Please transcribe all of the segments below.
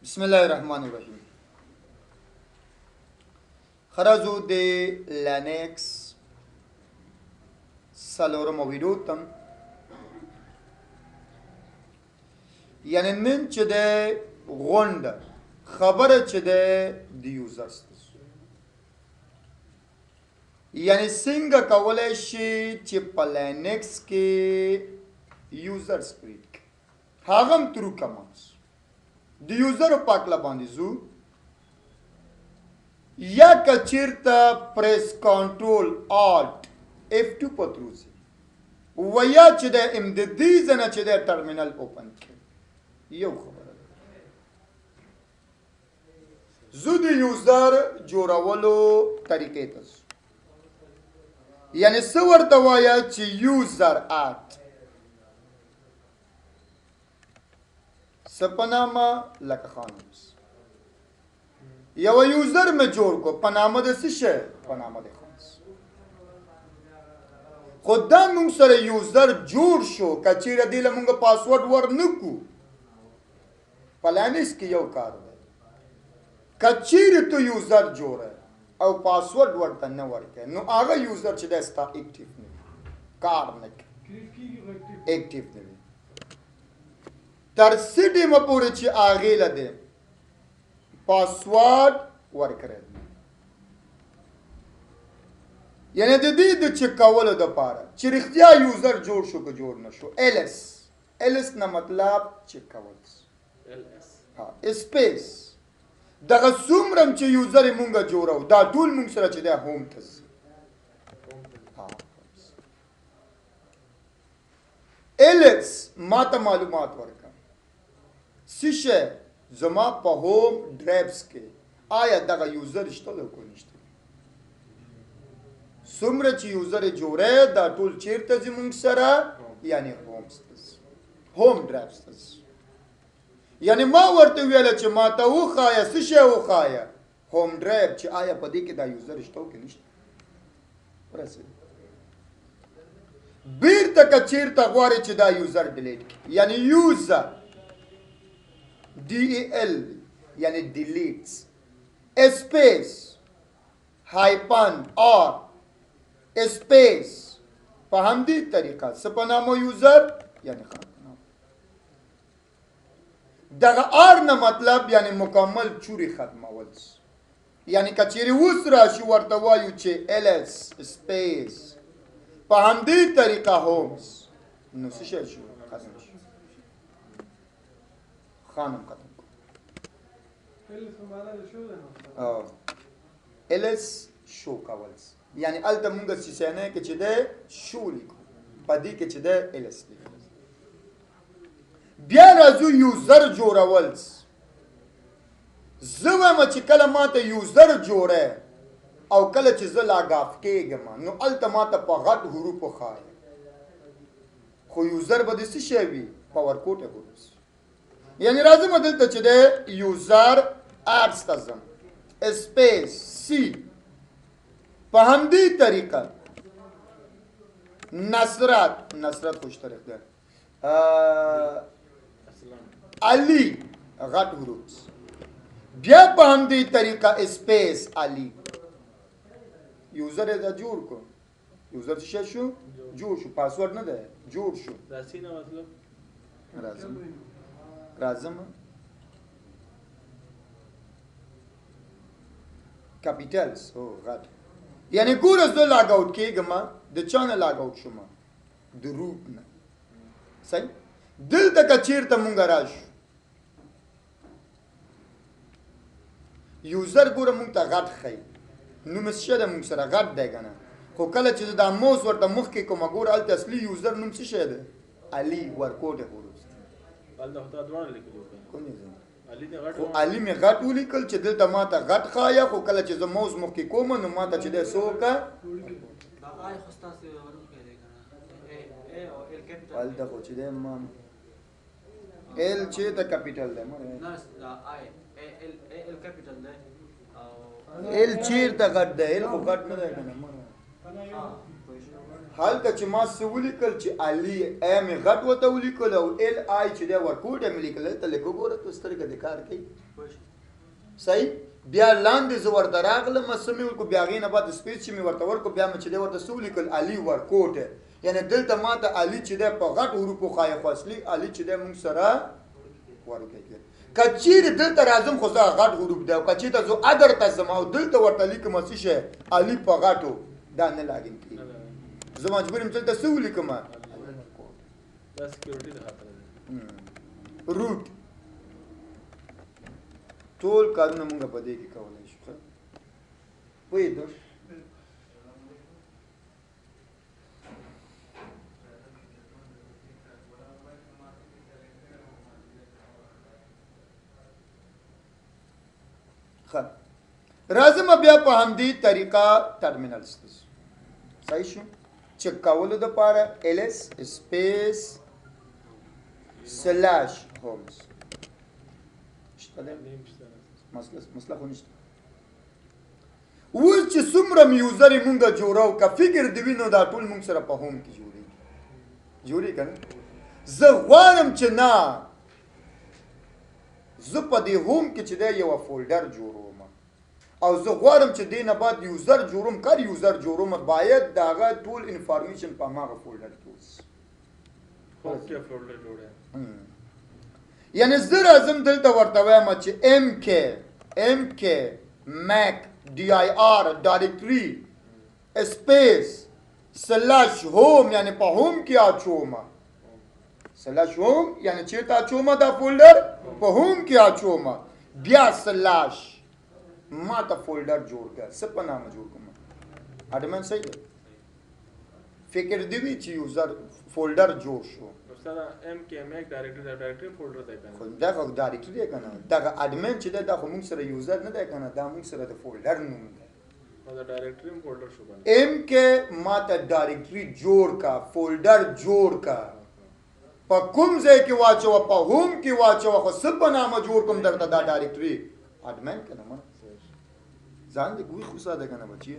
بسم الله الرحمن الرحیم. خرازو د لینکس څلورمه ویډیو ته، یعنی نن چې د غونډه خبره چې د users، یعنی څنګه کولی شي چې په لینکس کې users create کړي، هغه هم through commands. د user په هکله باندې ځو، یا که چیرته press control alt F2 په through ځي، و یا چې د ام د دې ځنه چې د terminal open کړي. یو خبره ده، زه د user جوړولو طریقې ته ځو. یعنی څه ورته وایه چې user add څه په نامه لکه خان یو user مې جوړ کو په نامه د څه شی، په نامه د خان. خو دا مونږ سره user جوړ شو، که چیرې دې له مونږ پاسورډ ور نه کړو، په لینکس کې یو کار دی، که چیرې ته user جوړه او پاسورډ ورته نه ورکړې، نو هغه user چې دی ستا active نه وي، کار نه کوي، active نه وي تر څه ټیمه پورې چې هغې له دی پاسورډ ورکړی. یعنی د دې د چک کولو دپاره چې رښتیا user جوړ شو که جوړ نه شو، ls، ls نه مطلب چک کول، ها space دغه څومره هم چې user یې مونږ جوړو دا ټول مونږ سره چې دی home ته ځي. ls ما ته معلومات ورکړه څه شی زما په home drives کې آیا دغه user شته دی که نشته. څومره چې user یې جوړی دا ټول چیرته ځي مونږ سره، یعنی home ته ځي، home drives ته ځي. یعنی ما ورته ویله چې ما ته وښایه څه شی وښایه، home drive، چې آیا په دې کې دا user شته او که نشته. ورسېد. بیرته که چیرته غواړې چې دا user delete کړي، یعنی user DEL یعنی delete space hyphen R space په همدې طریقه څه په نامه user، یعنی خان په نامه. دغه R نه مطلب یعنی مکمل چوری ختمول، یعنی که چیرې اوس راشي ورته وایو چې ls space په همدې طریقه homes، نو څه شی شو، ختم شو، خانم ختم کو. ls show کول، یعنی هلته مونږ CCNA کې چې دی شو لیکو، په دې کې چې دی ls لیکو. بیا راځو user جوړول. زه وایم چې کله ما ته user جوړی او کله چې زه log off کېږم، نو هلته ما ته په غټ حروف وښایه، خو user به د څه شی وي، په ورکوټه حروف. یعنی راځم دلته چې دی user add ته ځم، space C په همدې طریقه نصرت، نصرت خوش طریق دی، علی غټ حروف، بیا په همدې طریقه space علی. user یې دا جوړ کړو، user څه شی شو، جوړ شو، پاسورډ نه دی، جوړ شو. راځم راځم capitals هو غټ. یعنی ګوره زه log out کېږم، د چا نه log out شوم، د root نه. صحیح، دلته که چیرته مونږ راشو user ګوره مونږ ته غټ ښیي، نوم یې څه دی مونږ سره غټ دی که نه، خو کله چې زه دا موس ورته مخکې کوم، ګوره هلته اصلي user نوم څه شی دی، علي ورکوټی حروف. کوم یې خو علي مې غټ ولیکل چې دلته ما ته غټ ښایه، خو کله چې زه موس مخکې کوم نو ما ته چې دی څه وکړه، هلته خو چې دی ما L چې ته capital دی، L چیرته غټ دی، L خو غټ نه دی که نه. هلته چې ما څه ولیکل چې علي ای مې غټ ورته ولیکل او ال آی چې دی ورکوټی مې لیکل، هلته لږ وګوره ته سترګه دې کار کوي. صحیح؟ بیا لاندې زه ورته راغلم، څه مې وکړو، بیا هغې نه بعد space چې مې ورته ورکړو، بیا مې چې دی ورته څه ولیکل علي ورکوټی. یعنې دلته ما ته علي چې دی په غټ حروف وښایه، خو اصلي علي چې دی موږ سره وړوکی دی. که چیرې دلته راځم خو زه غټ حروف دی، او که چیرته زه other ته ځم او دلته ورته لیکم څه شی علي په غټو، دا نه login کېږي. زه مجبور یم دلته څه ولیکم؟ دا security د خاطر دی. root ټول کارونه مونږ په دې کې کولی شو. ښه پوهېدو؟ ښه راځم بیا په همدې طریقه terminal ته. صحیح شو؟ چک کولو دپاره ls space slash homes شته دی؟ مسله خو نشته. اوس چې څومره user یې مونږ جوړو، که فکر دې وي نو دا ټول مونږ سره په home کې جوړېږي. جوړېږي که نه؟ زه غواړم چې نه، زه په دې home کې چې دی یوه folder جوړوم، او زه غواړم چې دې نه بعد user جوړوم. کار user جوړوم باید د هغه ټول information په هماغه folder کې اوسي. home کې folder جوړوي. یعنې زه راځم دلته ورته وایم چې M K make D I R directory space slash home، یعنې په home کې اچوم. slash home یعنې چېرته اچوم دا folder؟ په home کې اچوم. بیا slash ما ته folder جوړ کړه. څه په نامه جوړ کړم؟ admin. صحیح دی؟ فکر دې وي چې user folder جوړ شو. استاد M K make directory دا directory folder دی کنه؟ خو دغه directory دی کنه، دغه admin چې دی دا خو موږ سره user نه دی کنه، دا موږ سره د folder نوم دی. دا directory folder شو کنه. M K ما ته directory جوړ کا، folder جوړ کا، په کوم ځای کې واچوه؟ په home کې واچوه، خو څه په نامه جوړ کوم درته دا directory؟ admin کنه. ما ځان دې ګوي خو ساده کنه بچی.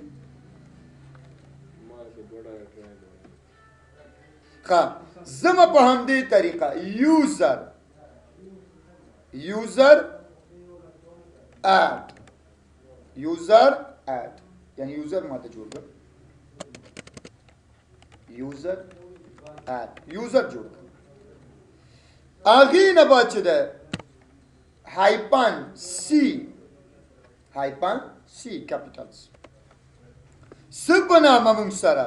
ښه زما په همدې طریقه user user add user add، یعنی user ماته جوړ کړ، user add user جوړ کړ. هغې نه بعد چې ده hyphen C hyphen C capitals څه په نامه موږ سره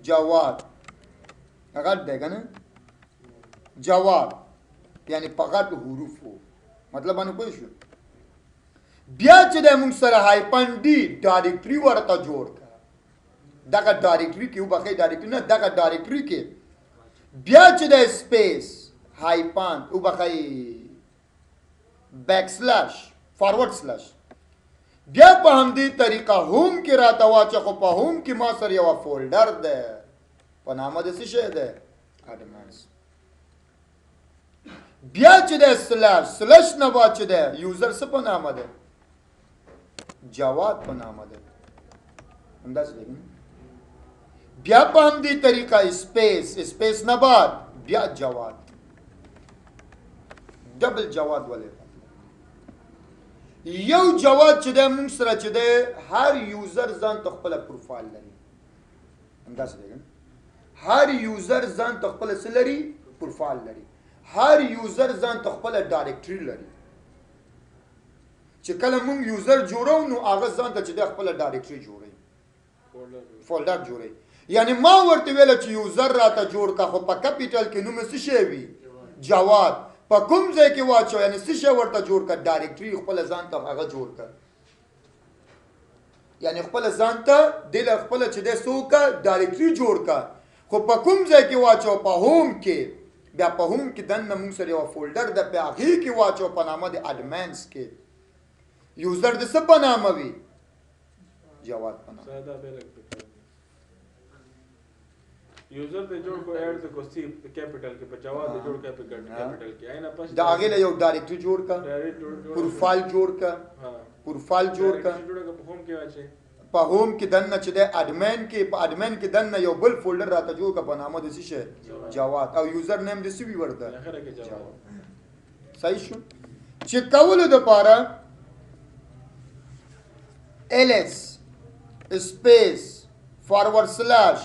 جواد غټ دی که نه؟ جواد یعنې په غټو حروفو مطلب باندې پوه شو. بیا چې دی موږ سره hyphen D directory ورته جوړ کړه، دغه directory کې وبخښئ directory نه، دغه directory کې بیا چې دی space hyphen وبخښئ back slash forward slash، بیا په همدې طریقه home کې راته واچه. خو په home کې ما سره یوه folder دی په نامه د څه شی دی؟ admins. بیا چې دی slash slash نه بعد چې دی user څه په نامه دی؟ جواد په نامه دی. همداسې دی. بیا په همدې طریقه space space نه بعد بیا جواد double جواد ولې یو جواد چې دی موږ سره چې دی هر user ځان ته خپله پروفایل لري. همداسې دی. هر user ځان ته خپله څه لري؟ پروفایل لري. هر user ځان ته خپله directory لري. چې کله موږ user جوړو نو هغه ځان ته چې دی خپله directory جوړوي، folder جوړوي. یعنی ما ورته ویله چې user راته جوړ که، خو په capital کې نوم یې څه شی وي؟ جواد. په کوم ځای کې واچو؟ یعنی څه شی ورته جوړ که؟ directory خپله ځان ته هغه جوړ که. یعنی خپله ځان ته دې له خپله چې دی څه وکړه؟ directory جوړ که، خو په کوم ځای کې واچو؟ په home کې. بیا په home کې دننه موږ سره یوه folder ده، په هغې کې واچو په نامه د admins کې. user د څه په نامه وي؟ جواد په نامه. user دې جوړ کو add کو C capital کې په جواد دې جوړ capital کې آینه پس دا هغې له یو directory جوړ که، پروفایل جوړ که، پروفایل جوړ که، جوړ که په home کې واچي. په home کې دننه چې دی admin کې، په admin کې دننه یو بل folder راته جوړ کړه په نامه د څه شي؟ جواد. او username دې څه وي ورته؟ جواد. صحیح شو؟ چې کولو دپاره ls space forward slash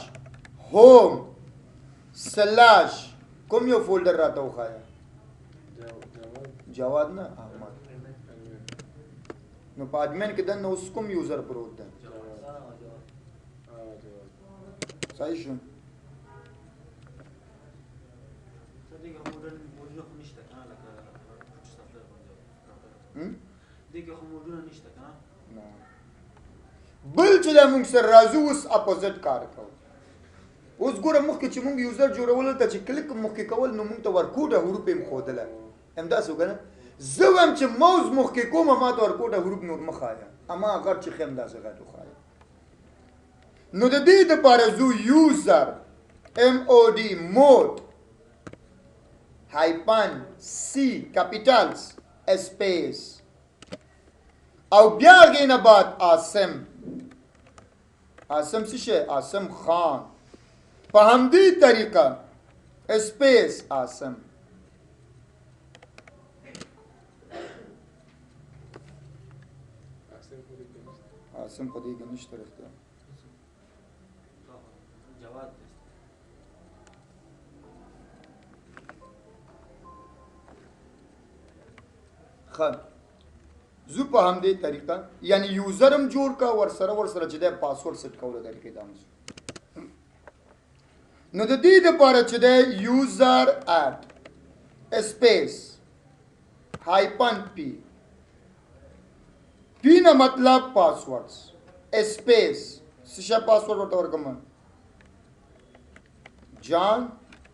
home slash کوم یو folder راته وښایه؟ جواد نه، احمد. نو په admin کې دننه اوس کوم user پروت دی؟ صحیح شو؟ بل چې دا موږ سره راځو اوس opposite کار کوو. اوس ګوره مخکې چې موږ user جوړولو ته چې کلیک مخکې کول نو موږ ته ورکوټه حروف یې ښودله، همداسې وکړه. زه وایم چې موز مخکې کومه ما ته ورکوټه حروف نور مه ښایه، اما غټ چې ښیم همداسې غټ وښایه. نو د دې دپاره ځو user M O D mod hyphen C capitals space او بیا هغې نه بعد عاصم. عاصم څه شی؟ عاصم خان. په همدې طریقه space عاصم. عاصم خو دې کې نشته رښتیا. ښه زه په همدې طریقه یعنی user هم جوړ کا ورسره ورسره چې دی password set کولو طریقې ته هم ځو. نو د دې دپاره چې دی user add space hyphen P، P نه مطلب password، space څه شی پاسورډ ورته ورکړم؟ جان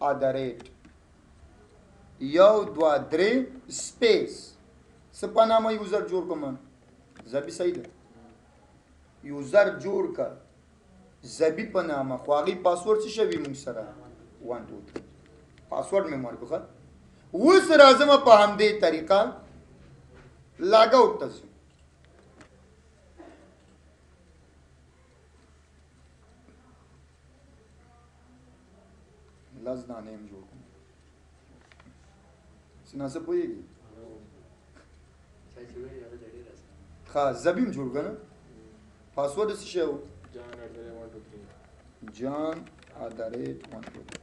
at the rate 1 2 3 space څه په نامه user جوړ کړم؟ زبی صحیح ده، user جوړ که زبی په نامه، خو هغې پاسورډ څه شی وي موږ سره؟ 1 2 3 پاسورډ مې ورکړو. ښه اوس راځم په همدې طریقه log out ته ځم. لس دانې هم جوړ کړم. څه نا څه پوهېږي؟ ښه زبیم جوړ کړه نه؟ پاسورډ څه شی و؟ جان at the rate 1 2 3.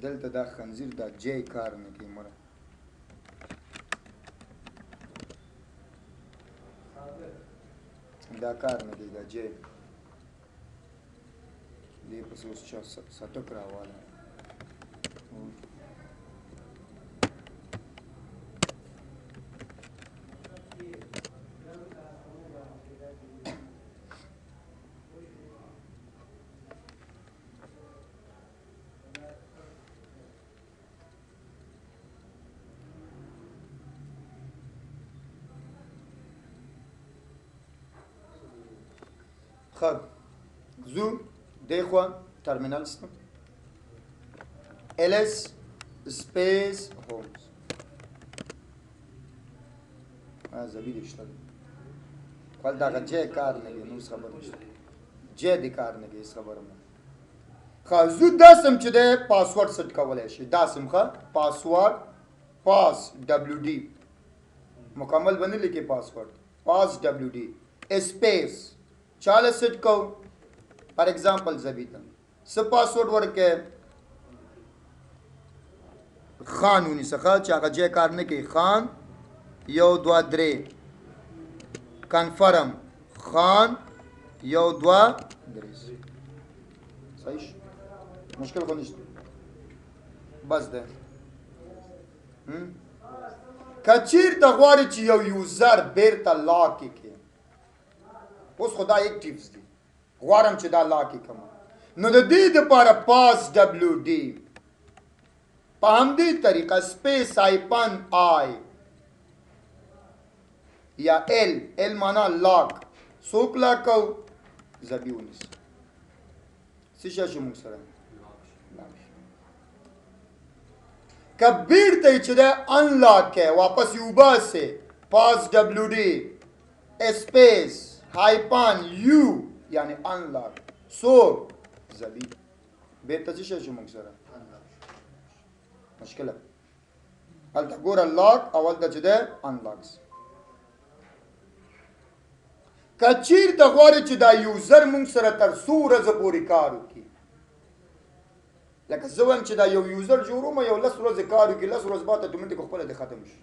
دلته دا خنزیر دا جی کار نه کوي مړه. دا کار نه کوي دا جی. دې پسې اوس چا څټک راواله. ښه ځو دې خوا terminals ته ls space homes. زبی دې شته خپل دغه جې کار نه کوي، نو څه خبره نشته، جې دې کار نه کوي، هېڅ خبره نه. ښه ځو داسې هم چې دی password set کولی شي، داسې هم. ښه password pass W D مکمل به نه لیکې، password pass W D space چاله set کو، for example زبی ته څه پاسورډ ورکې؟ خان ونیسه. ښه چې هغه جې کار نه کوي، خان 1 2 3 confirm خان 1 2 3. صحیح شو؟ مشکل خو نشته، بس ده. که چیرته غواړې چې یو user بیرته lock یې کړې، اوس خو دا active دی، غواړم چې دا lock یې کړم، نو د دې دپاره pass W D په همدې طریقه space hyphen I یا L، L معنا lock، څوک lock کو؟ زبی ونیسه. څه شی شو موږ سره؟ lock شو. که بیرته یې چې دی unlock کې واپس یې وباسې، passwd space hyphen u یعنی unlock څوک ذبیح بیرته څه شی شو موږ سره مشکله. هلته ګوره lock او هلته چې دی unlock. که چیرته غواړې چې دا user موږ سره تر څو ورځو پورې کار وکړي، لکه زه وایم چې دا یو user جوړوم یو لس ورځې کار وکړي، لس ورځې بعد اتوماتیک خپله دې ختم شي.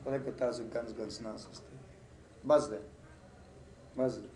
خدای که تاسو ګنز ګنز نه اخیستی، بس دی بس دی.